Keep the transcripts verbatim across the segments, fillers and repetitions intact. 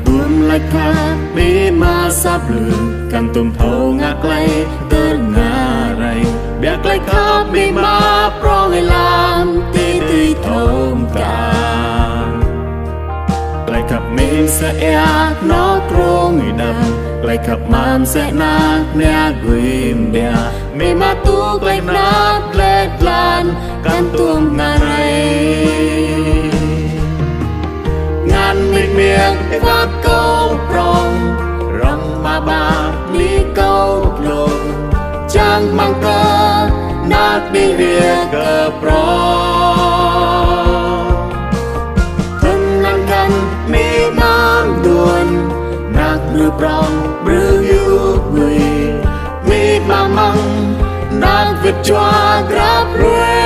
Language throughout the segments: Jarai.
Tuôm laĭ khăp amĭ ama sa blư̆, kăn tuôm thâo ngă tơlơi tơnap rai. Biă tơlơi khăp amĭ ama prong lam, tơlơi tui thâo mơkă. Tơlơi khăp amĭ mơsĕ ia nŏk rông đăm, tơlơi khăp ama mơsĕ ană mơnia gui mơdia. Amĭ ama tŭ tơlơi mơnat lĕ lăn, kăn tuôm ngă rai. Ngăn amĭ mĭ wơ̆t kâo prong, rŏng ama ba amĭ kâo glông, čang rơmang kơ ană amĭ hriê kơ prong. Thŭn anăn kăn amĭ ama mơduôn, ană ƀrư̆ prong ƀrư̆ hyu ƀui. Amĭ ama mơ̆ng ană wĭt jua grăp hrơi.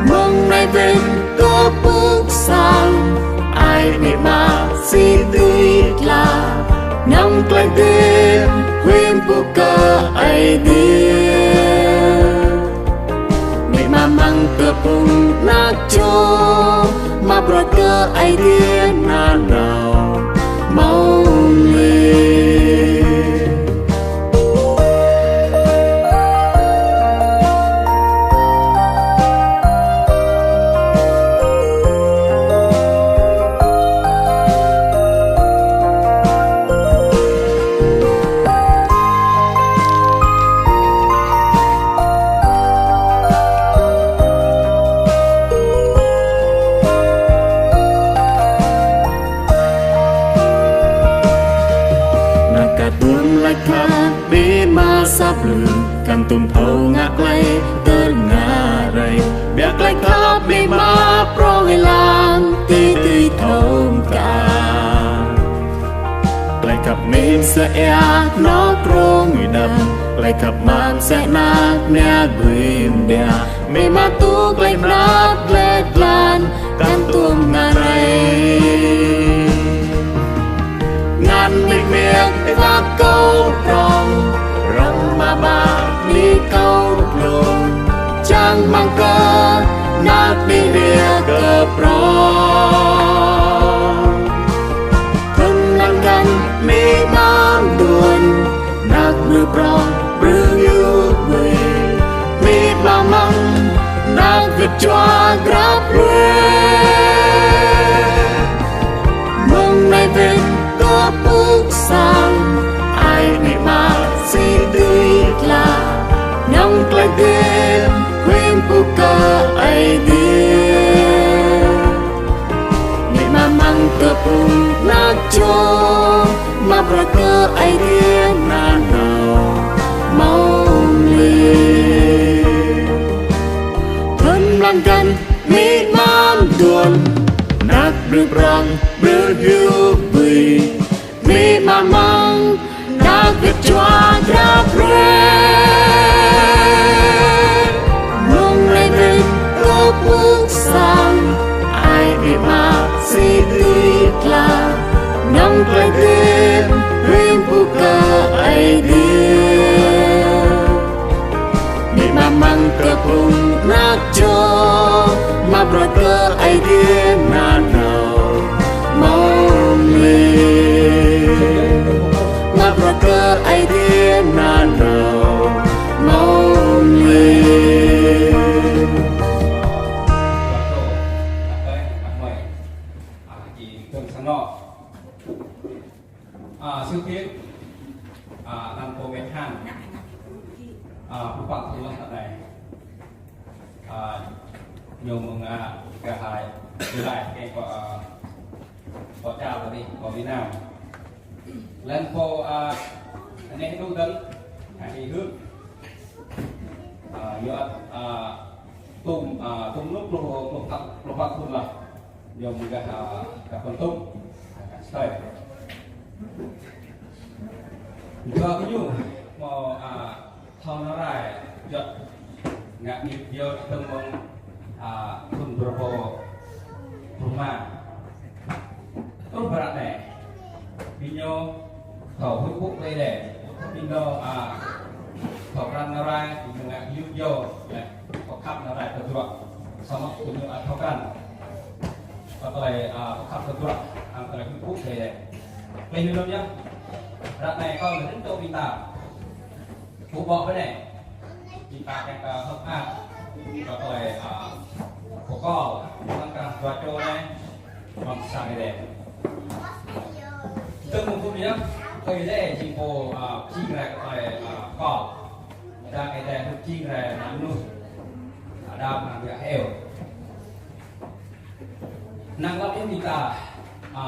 Mơ̆ng anai wĭt kơ pŭk sang, ai amĭ ama sĭt tui tla, nŏng tơlơi hơdip huĭ pŭ kơ Ơi Adai. Amĭ ama mơ̆ng kơ phung ană čô, mă bruă kơ Ơi Adai nanao mơ̆ng anai. Ană kơ tuôm laĭ khăp amĭ ama sa blư̆, kăn tuôm thâo ngă tơlơi tơnap rai. Biă tơlơi khăp amĭ ama prong lam, tơlơi tui thâo mơkă. Tơlơi khăp amĭ mơsĕ ia nŏk rông đăm, tơlơi khăp ama mơsĕ ană mơnia gui mơdia. Amĭ ama tŭ tơlơi mơnat lĕ lăn, kăn tuôm ngă rai. Ngăn amĭ mĭ wơ̆t kâo prong, rŏng ama ba amĭ kâo glông, čang rơmang kơ ană amĭ hriê kơ prong. Thŭn anăn kăn amĭ ama mơduôn, ană ƀrư̆ prong ƀrư̆ hyu ƀui. Amĭ ama mơ̆ng ană wĭt jua grăp hrơi. Mơ̆ng anai wĭt kơ pŭk sang, ai amĭ ama sĭt tui tla, nŏng tơlơi hơdip huĭ pŭ kơ Ơi Adai. Amĭ ama mơ̆ng kơ phung ană čô, mă bruă kơ Ơi Adai nanao mơ̆ng anai. Thŭn anăn kăn amĭ ama mơduôn, ană ƀrư̆ prong ƀrư̆ hyu ƀui. Amĭ ama mơ̆ng ană wĭt jua grăp hrơi. Mơ̆ng anai wĭt kơ pŭk sang, ai amĭ ama sĭt tui tla, nŏng tơlơi hơdip huĭ pŭ kơ Ơi Adai. Amĭ ama mơ̆ng kơ phung ană čô, mă bruă kơ Ơi Adai nanao mơ̆ng anai. Mă bruă kơ Ơi Adai nanao mơ̆ng anai. À, sự kiện, à, năm cô bé Hằng, à, pơpă thun lăng tơ anai. À, ñu mơ̆ng, à, gah hai, July, kơ pô, à, pô čar tơdơi, pô Việt Nam. Lăng pô, à, anai hơdôm dơ̆ng, à, hĭ hư̆. À, ñu, à, tŭm, à, tŭm nŭk pluh, pluh pă, pluh pă thun lah. Ñu mơ̆ng gah, à, gah Kon Tum, à, gah Stai. Yua kơ ñu hmâo, à, thâo nao rai, juăt ngă mơyŭt yơh tơ̆ng mơ̆ng, à, thun dua rơbâo pluh rơma. Truh ƀơi ră anai, ƀing ñu thâo huĭ pŭ kơ Ơi Adai. Ƀing ñu, à, thâo krăn nao rai, ƀing ñu ngă mơyŭt yơh, lĕ, thâo khăp nao rai tơdruă. Samơ̆ ƀing ñu ăt thâo krăn. Tơlơi, a, khăp kơ bruă, hăng tơlơi kơkuh kơ Ơi Adai. Tơlơi ñu lom yơh. Ră anai kâo lĕ rin tơ ƀing ta. Ƀu ƀô̆ ƀơi anai. Ƀing ta kiăng kơ hơ̆k mơak. Kơ tơlơi, a, pơkŏl, hăng kơ dua čô anai. Mơ̆ng sang Ơi Adai. Tơ̆ng mơ̆ng phŭn yơh. Ơi Adai jing pô, a, jing rai kơ tơlơi, a, kŏl. Đa Ơi Adai hơ̆k jing rai ană mơnuih. A, đa mơ̆ng biă heo. Năng lăp yơh ƀing ta, a,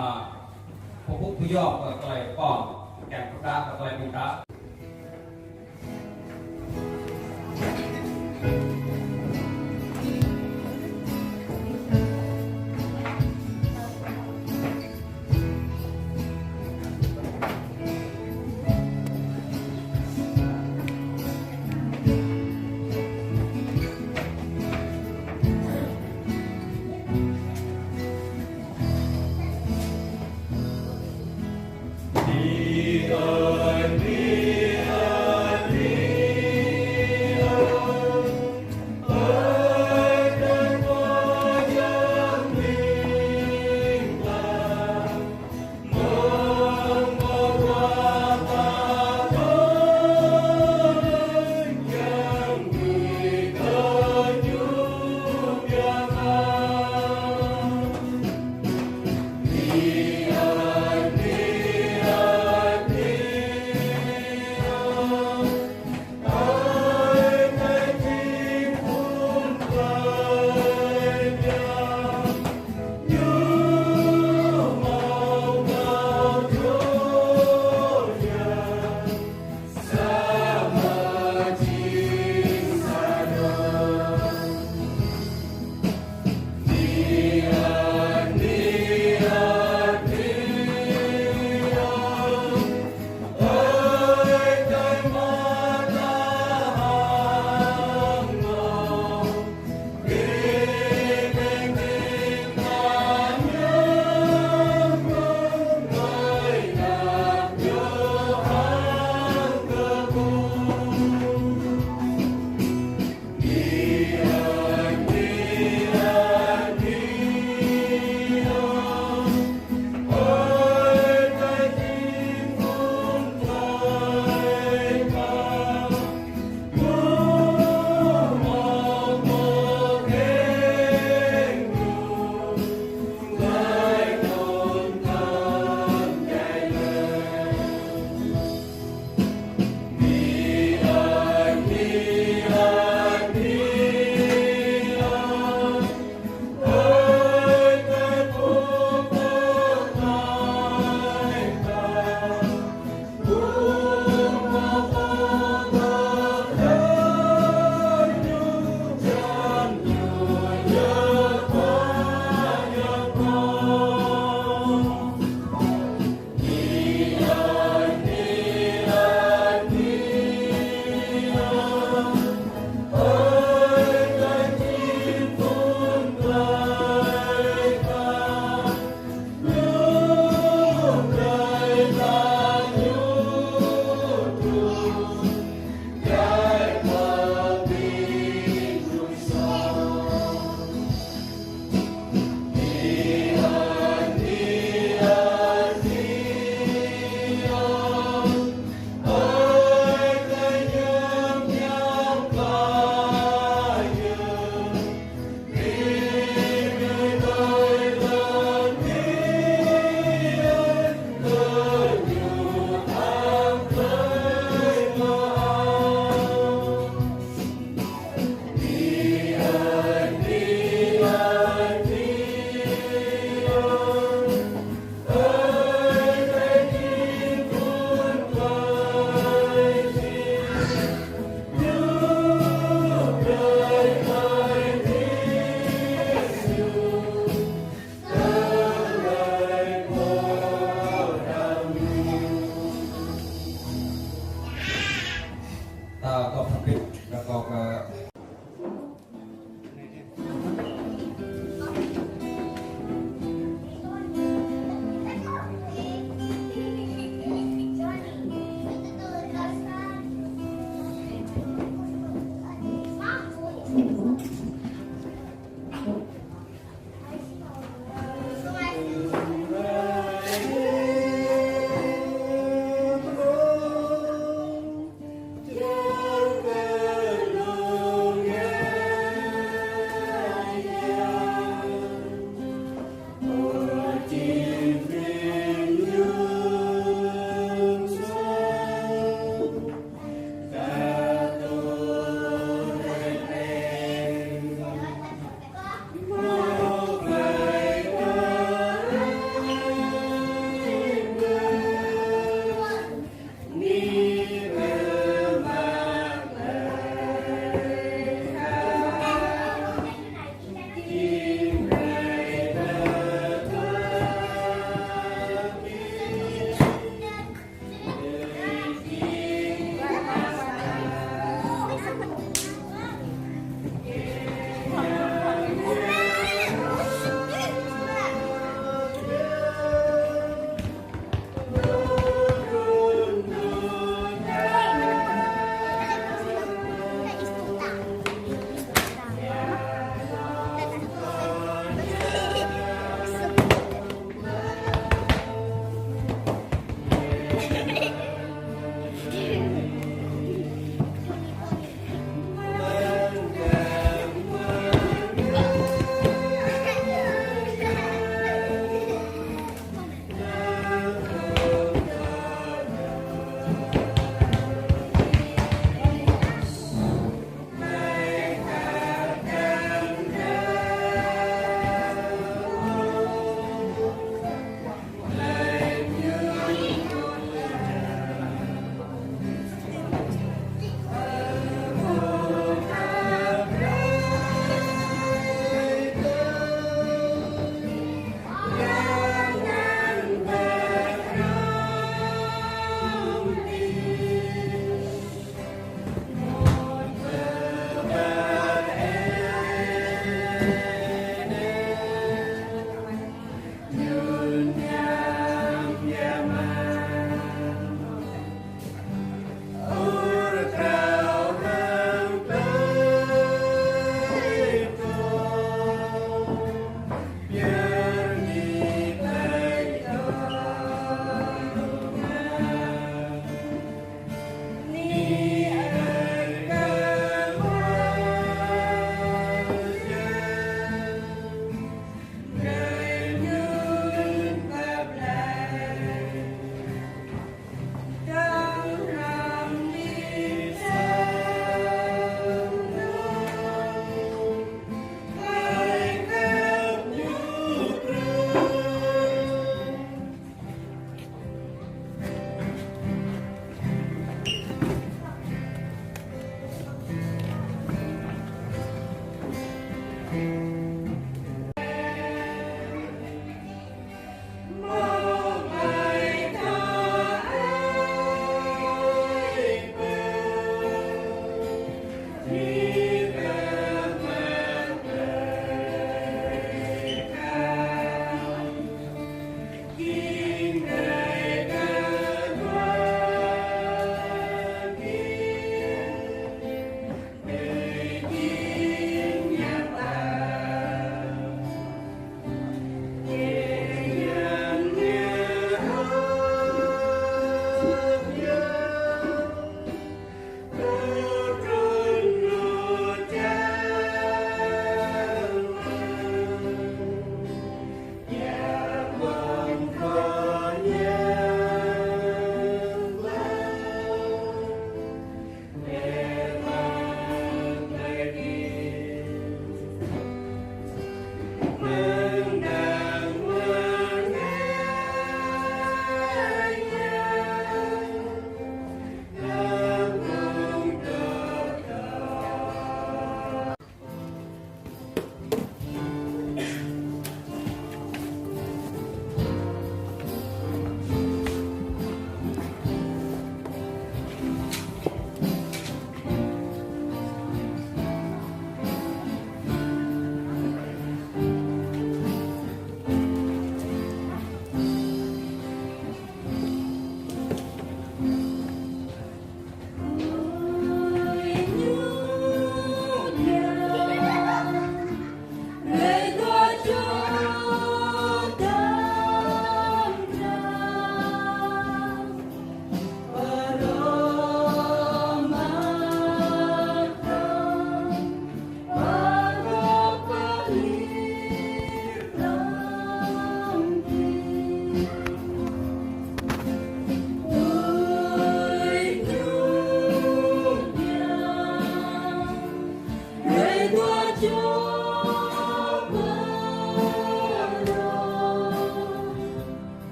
pơpŭ pơyom kơ tơlơi pơkŏl, kiăng pơdah kơ tơlơi ƀing ta.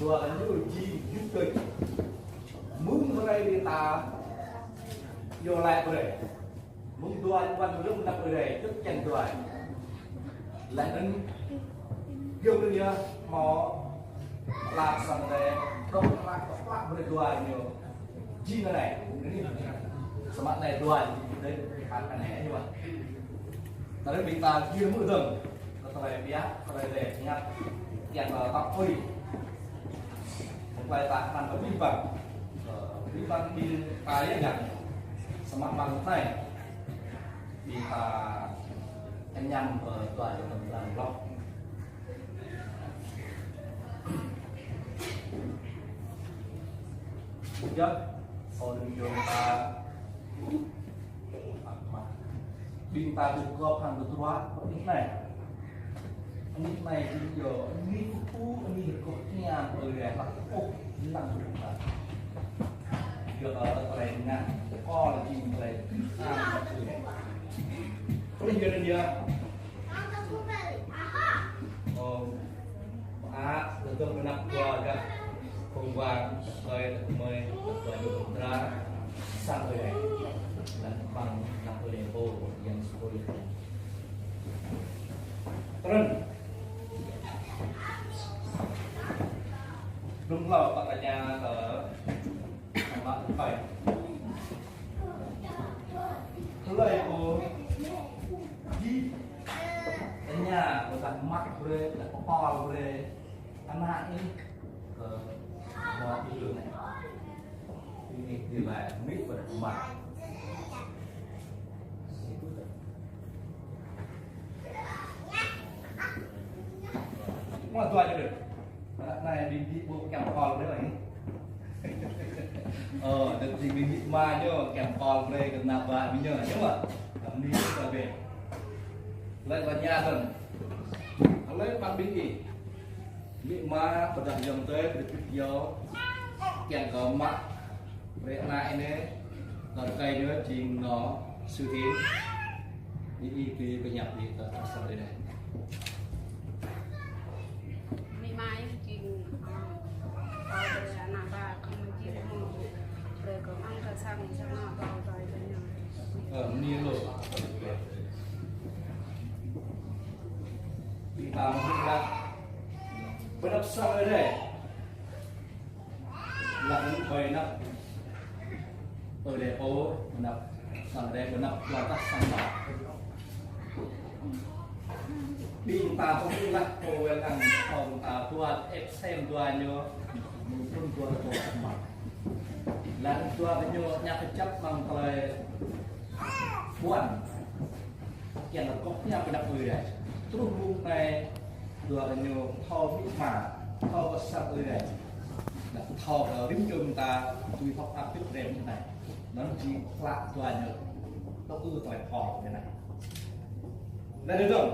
Dua kăn ñu jing yŭ tơi. Mơ̆ng hrơi ƀing ta iâu laĭ brơi. Mơ̆ng dua ƀuăn rơ̆m anăp hrơi, tŭ čen dua. Laih anŭn yua kơ ñu hmâo lăp sang hrơi, dŏ hlăk dŏ hlăk brơi dua ñu. Jing anai, anai. Samơ̆ anai dua jing tơi, hăt anai ñu. Tơdah ƀing ta gir mơ̆ dơ̆ng. Tơlơi biă, tơlơi lĕ ñăt, kiăng kơ tŏk ơi. Tơlơi ta hmâo kơ abih bang. Kơ abih bang ƀing ta yơh gah. Samơ̆ mơ̆ng anai. Ƀing ta kơñăm kơ dua jơnum lăm lŏk. Yơh, kơ đơ̆ng yơh ta Ƀing ta dŏ gŏp hăng tơdruă, anih anai. Anih anai jing yơh, anih kơkuh, anih rơgoh hiam, ơi rai hlăk ôh, lăng ƀing ta. Yua kơ tơlơi ngă, kơ jing tơlơi Krist an. Tơlơi yua anŭn yơh. Ơ, mơak, tơdơ̆ng mơnăp dua gah phung wang, soi tơkmơi, dua gah pơdra, sang ơi adai. Lăng mơ̆ng anăp ơi adai pô, yang sui. Trơn. Blung hlâo ta tơña kơ Mă tơpai. Tơlơi pô jing tơña kơ dah mă brơi, dah pơpal brơi. Ană anai kơ mă ilu anai. Anai tơlơi mă brơi mă. Mă dua jơ̆. Anai ƀing đĭ ƀu kiăng pơkŏl brơi lagi. Ơ, đơ̆ng ƀing đĭ mă ñu kiăng pơkŏl brơi kơ ană bă ƀing ñu, ñu mă. Kăm ni kơ ƀing. Lĕ ƀă ña tơ̆n. Lĕ ƀă ƀing đĭ. Đĭ mă pơdah yơ̆ng tơi, pơdah pit yơ̆. Kiăng kơ mă. Brơi ană anai, kơ rơkơi ñu jing nô sư hĭn. Ñu ih tui pơñap ñu tơ asar anai. Mĭ mai jing, ơ, kơ brơi ană bă, kơ mă jing mơ̆, brơi kơ mơ̆ng kơ sang, sang ană bă, brơi kơ ñu. Ơ, mĭ lu. Ƀing ta mơ̆ ƀing ta. Pơnăp sang anai. Lăng ƀơi anăp. Ơi adai pô, anăp sang adai, anăp dua tah sang anăp. Ƀing ta pơmĭn lăng pô wai lăng, ƀing ta dua ĕp sem dua ñu, mơ̆ng trŭn dua tah sang anăp. Lăng dua ñu ñăk kơjăp mơ̆ng tơlơi ƀuăn. Kiăng kơ kŏk ñu pơđăp ơi adai. Truh mơ̆ng anai dua ñu thâo mĭ ma, thâo pơsăp ơi adai. Anŭn thâo kơ rĭm čô ta tui hŏk ăt pĭt rem anai. Anŭn či klă dua ñu. Tŏ ư tơlơi thâo anai. Anai dơ̆ng.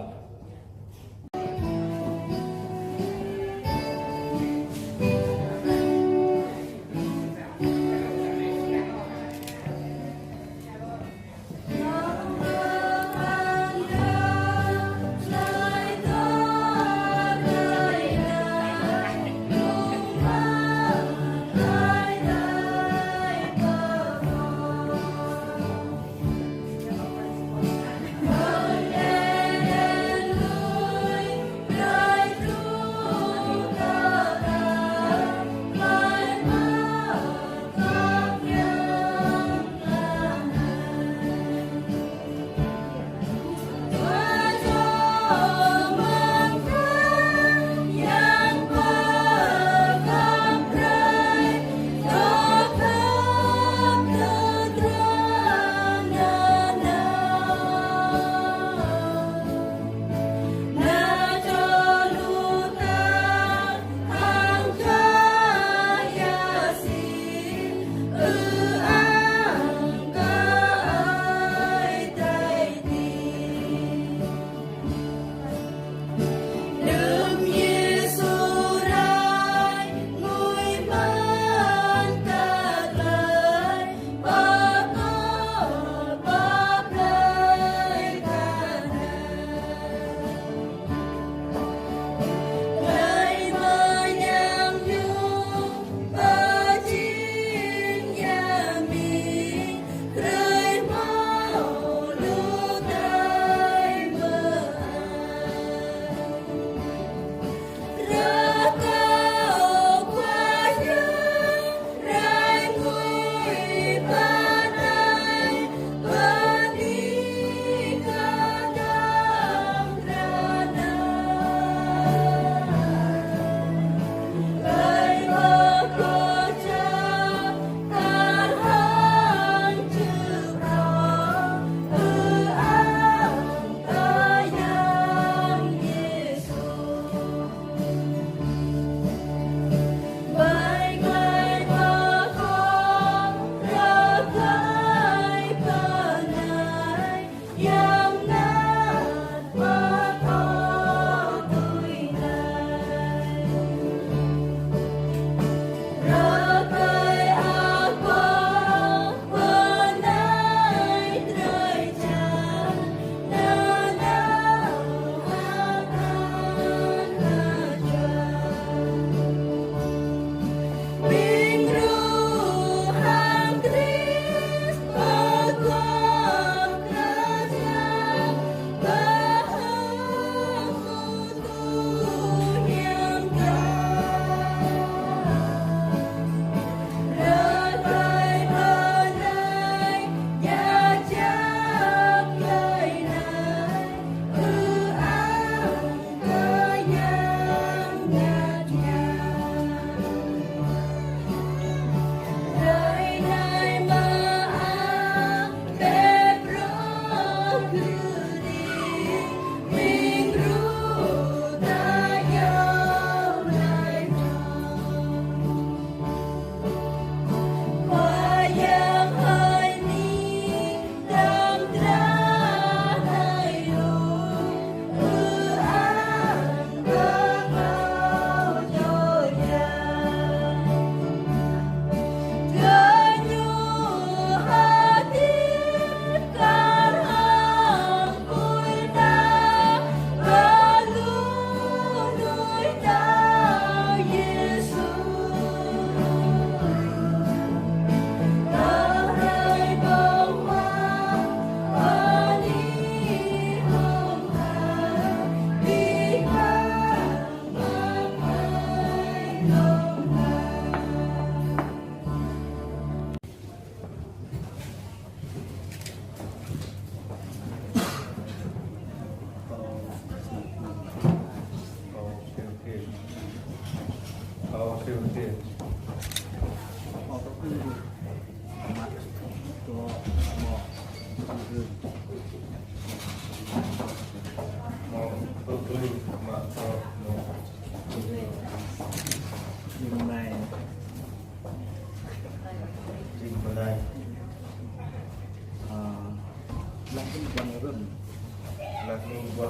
Ih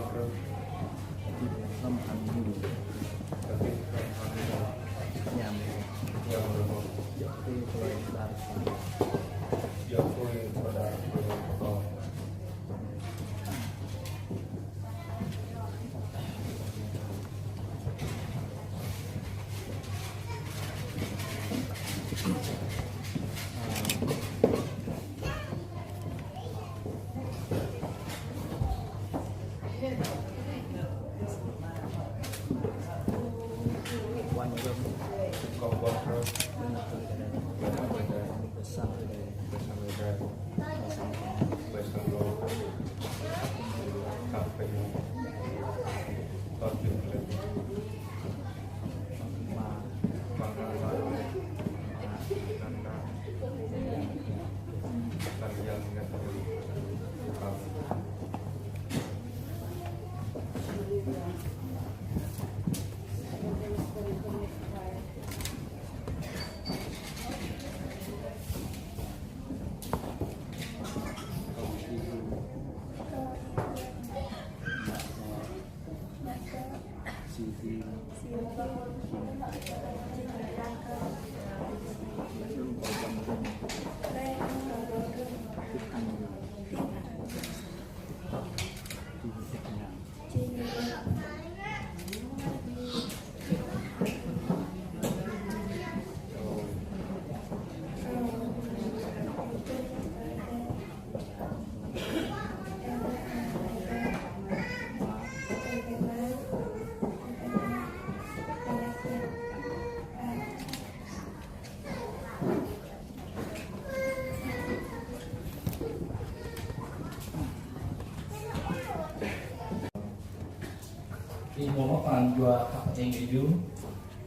mơ̆ mơ̆ pran jua khăp eng kơ ñu,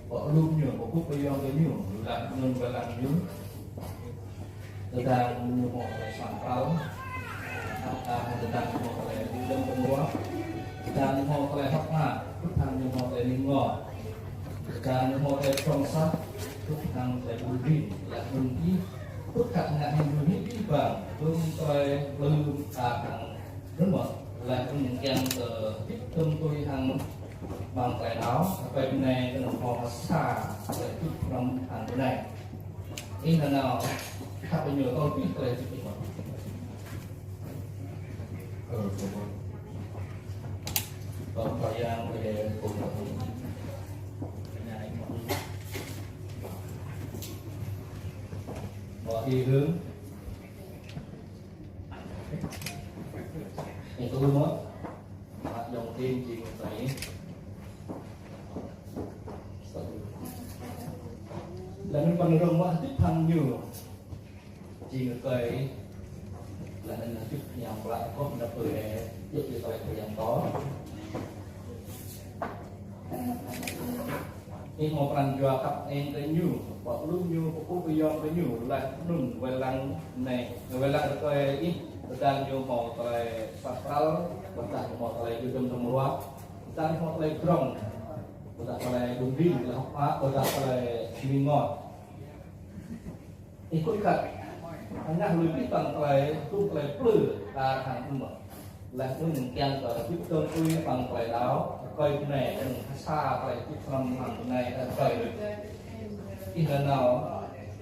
pơlŭm ñu, pơkŭp pơyong kơ ñu, laih anŭn wai lăng ñu. Tơdang ñu hmâo tơlơi sang pral, tơdang ñu hmâo tơlơi dŭm tơmua, tơdang ñu hmâo tơlơi hơ̆k mơak, tơdang ñu hmâo tơlơi ling ngor, tơdang ñu hmâo tơlơi prŏng sat, tơdang tơlơi ƀun rin, laih anŭn ih, tơdang ngă hĭ ñu hĭ ih bang, tơdang tơlơi plư ta hăng rơmơ̆, laih anŭn kiăng kơ hơdip tơm tui hăng amăng tơlơi đaŏ, tơlơi bơnai kơ anŭn hmâo sa, tơlơi hơdip hrŏm hăng bơnai. Ih nanao, khăp ƀing ñu tơl pih tơlơi hơdip ih mơ̆n. Ơ, Tuhan. Tuhan Khua Yang, ơi, Tuhan. Mơ̆ ih hưng. Ih tui mơ̆. Mă yong tin jing tui. Laih anŭn pơnơ̆ng mă hơdip hăng ñu. Jing kơi. Laih anŭn hơdip hiam klă kơh nao pơ ih, yua kơ tơlơi Khua Yang tŏ. Ih hmâo pran jua khăp eng kơ ñu, pơlŭm ñu, pơkŭp pơyong kơ ñu, laih anŭn wai lăng anai, wai lăng rơkơi ih, tơdang ñu hmâo tơlơi sang pral, ƀôdah ñu hmâo tơlơi dŭm tơmua, tơdang ñu hmâo tơlơi prŏng, ƀôdah tơlơi ƀun rin, tơlơi hơ̆k mơak, ƀôdah tơlơi ling ngor. Ih kŭt khăp. Hăng ngă lui pih bang tơlơi, tŭ tơlơi plư, ta hăng ưm. Laih anŭn kiăng kơ hơdip tơm tui bang tơlơi đaŏ, rơkơi bơnai, anŭn sa tơlơi hơdip hrŏm hăng bơnai, rơkơi. Ih nanao,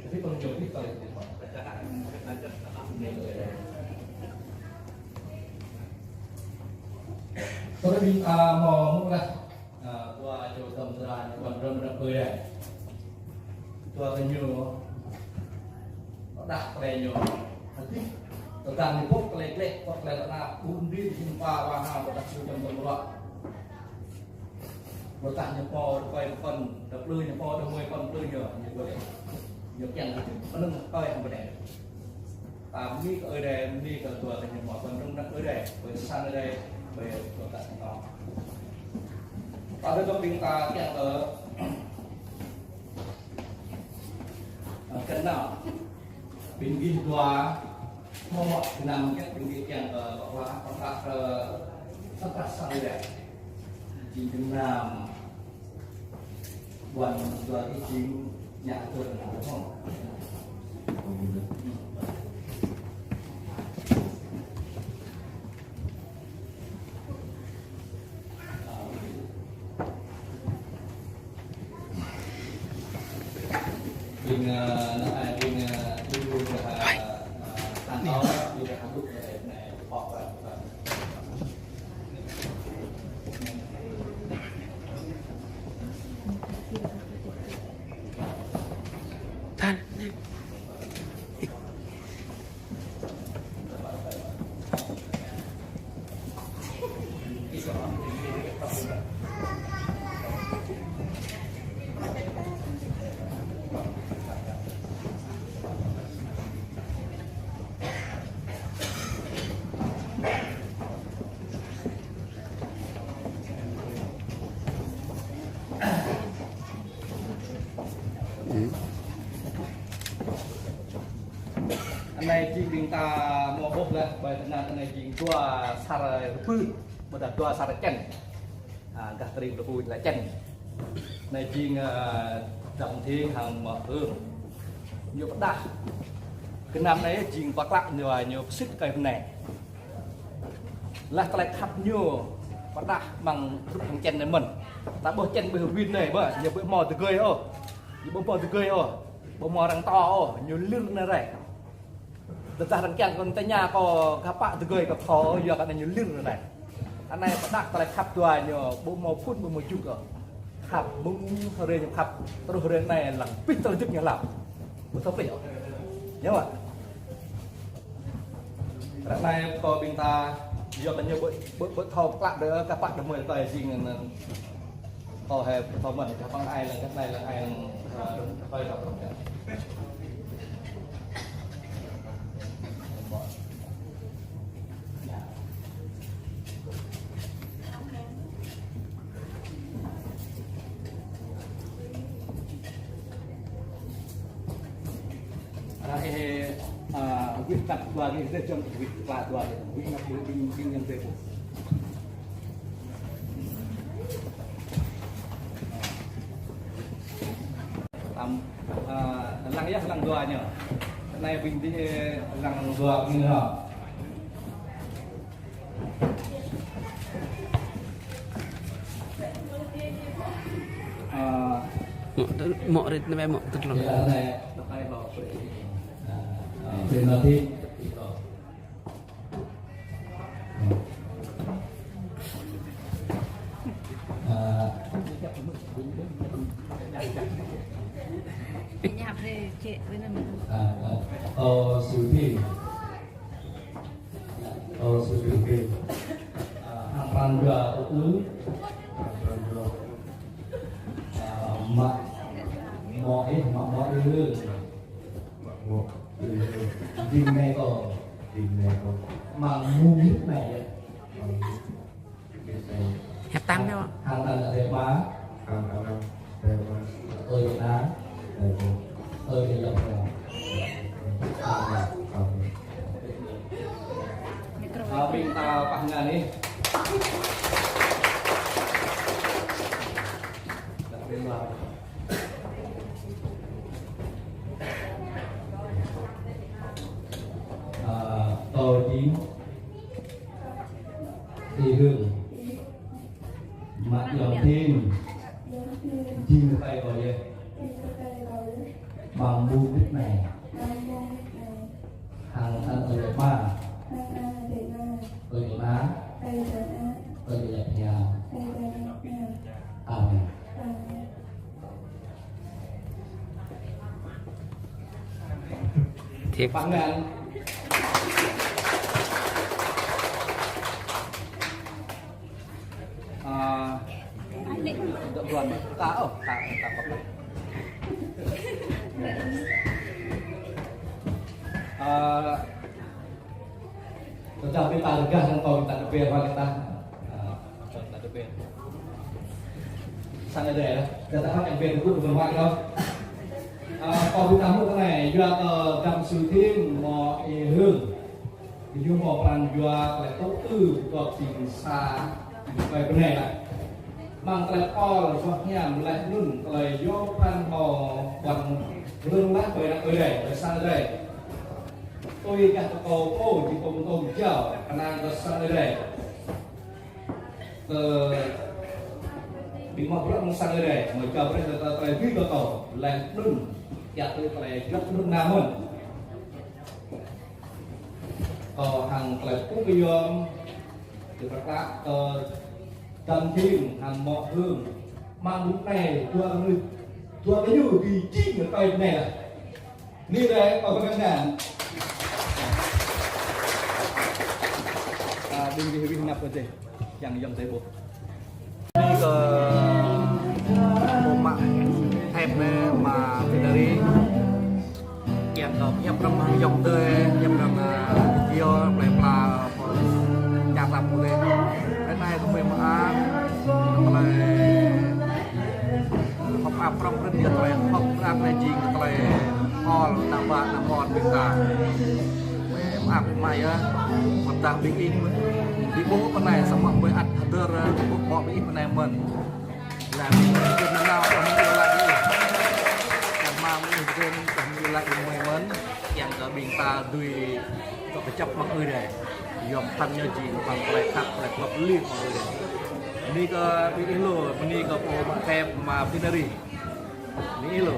hơdip pơm jơm hơdip tơlơi hơdip. Tơlơi ƀing ta hmâo mơ̆ laih. Ơ, dua čô tơm tơdra ñu ƀuăn rơ̆m rơ̆m ơi rai. Dua kơ ñu, pơdah tơlơi ñu. Hơdip, tơdang ñu pŏk tơlơi gleh, pŏk tơlơi tơnap, ƀun rin, jing pa, wa ha, pơdah ñu tơm tơm ruă. Pơdah ñu pô, rơkơi pơkŏn, tơplư ñu pô, tơmui pơkŏn plư ñu, ñu ƀuh lĕ. Ñu kiăng hơdip, mơnơ̆ng tơi hăng bơnai. Ta bơni kơ Ơi Adai, bơni kơ dua kơ ñu hmâo pơnơ̆ng năk Ơi Adai, pơsăn Ơi Adai, ƀơi dua kơ ñu. Ta dŏ dŏ ƀing ta kiăng kơ, ơ, kơnăl. Ƀing gih dua, hmâo mơ̆ gơnam kiăng ƀing gih kiăng kơ, kơ hla, kơ hla, kơ, kơ hla sang Ơi Adai. Jing gơnam. Ƀuăn dua ih jing ñă tui nao hŏng. Anai jing ƀing ta hmâo ƀuh laih, ƀơi tơngan anai jing dua asar rơbư̆, ƀôdah dua asar čen. A, gah tơring Pleiku lĕ čen. Anai jing, a, Dăm Thing hăng Mă Hương. Ñu pơdah. Gơnam anai jing pơklă ñu, ñu pơsit kơi bơnai. Laih tơlơi khăp ñu pơdah amăng hrup hăng čen anai mơ̆n. Ta ƀuh čen ƀơi win anai ƀă, ñu ƀu hmâo tơgơi ôh. Ñu ƀu hmâo tơgơi ôh. Ƀu hmâo arăng tŏ ôh, ñu lir anai rai. Tơdah arăng kiăng kơ tơña kơ gah pă tơgơi kơ thâo, yua kơ anai ñu lir anai. Anai pơdah tơlơi khăp dua ñu, ƀu hmâo phŭn ƀu hmâo jŭk ôh. Khăp mơ̆ng hrơi ñu khăp, truh hrơi anai lăng abih tơlơi hơdip ñu hlâo. Ƀu thâo plih ôh. Ñu ƀă. Ră anai kơ ƀing ta, yua kơ ñu ƀu, ƀu, ƀu thâo klă đơi, gah pă đơi mơi tơi jing anŭn. Ơ, hơi, thâo mơ̆n, gah păng ai lăng, gah anai lăng ai lăng, ơ, hơi đọc đọc đọc. Ră anai, ơ, wĭt kăt dua anai, dêh jơ̆ng wĭt kăt dua anai, wĭt ngă, wĭt, wĭt, wĭt ngă dêh. Tam, a, lăng yơh, lăng dua ñu. Anai ƀing dih, lăng dua ƀing ñu. A. Mŏ, mŏ rit anai, mŏ tơtlŏng. Yơh, anai, tơkai ƀâo. A, a, rit anai. Ơ, Sư Thim. Ơ, Sư Thim. Ơ, hăng pran jua ư. Hăng pran jua. Ơ, mă, mŏ ih, mă, mŏ ih. Mă, mŏ ih. Ding ne ko. Ding ne ko. Mă mu hit ne ya. Mă mu hit. Hep tăn nao. Hăng tăn adơi ba. Hăng tăn adơi ba. Ơi na. Ơi na. Ơi na. Amen. Amen. Ơ, ƀing ta pah ngăn ih. Ơ, tôi chỉ Y Hương. Mă Yom Thim. Jing tơkai kâo yơh. Mă mu hit ne. Hăng anăn ơi ba. Ơi na. Ơi na. Ơi na. Amen. Thim. Pah ngăn. A, dŏ guan, ta, ơ, ta, ta, ta. A, tơdah ƀing ta rơgah hăng kâo ƀing ta kơpĕ hua kơ ta. A, kâo ƀing ta kơpĕ. Sang adai, kơ ta hua kơ ƀing ta kơpĕ hua kơ ta. A, kâo ƀing ta hmư̆ tơ anai, yua kơ Dăm Sư Thim, mă Y Hương. Ñu hmâo pran jua tơlơi tŭ ư kơ ƀing sa, ƀing bơnai laih. Amăng tơlơi pơhiăp laih anŭn tơlơi yua pran hmâo ƀuăn rơ̆ng laih ƀơi anăp Ơi Adai, ƀơi sang Ơi Adai. Tui gah tơkâo pô či tôm tôm jao kơnang kơ sang Ơi Adai. Kơ ƀing hmâo bruă mơ̆ng sang Ơi Adai, hmâo jao brơi tơlơi tui kơ kâo laih anŭn. Kiăng tui tơlơi djŏp mơnuih mơ̆n. Kâo hăng tơlơi pơpŭ pơyom, tơlơi pơkă, tơlơi dăm jing hăng mơ̆ hưng. Mơ̆ng ƀut anai, dua mơnuih, dua gơñu či jing tơlơi anai lah. Anai rai, kâo pơkă anai. A, đing dih wih năp kơ dih. Yang yom tơi ƀuh. Anai kơ pô mă thep anai, mă phi nari. Kiăng kơ pơhiăp răm hăng yom tơi, pơhiăp răm, a, video, plei pla, pô čar lăm kơ dih. Anai kơ pô mă, a, plei hŏk ăp prŏng rĭm yơh tơlơi hŏk mơak anai jing tơlơi hơ̆l ană ƀă ană mơ̆n ƀing ta. Mơak mă yơh, mơ̆ tah ƀing ih, ƀing ƀuh pơ anai samơ̆ ƀơi ăt hơdơr, ƀuh ƀô̆ ƀing ih pơ anai mơ̆n. Lăm ƀing ih nanao kơ hmư̆ laĭ ih. Kơ mă ƀing ih pơkơ̆n kơ hmư̆ laĭ ih mơ̆n. Kiăng kơ ƀing ta dưi kơ kơjăp mơ̆ng ih dih. Yom phăn ñu jing phăn tơlơi khăp, tơlơi pơlăp lir mơ̆ng ih dih. Anai kơ ƀing ih lu, anai kơ pô mă thep mă phi nari. Anai ih lu.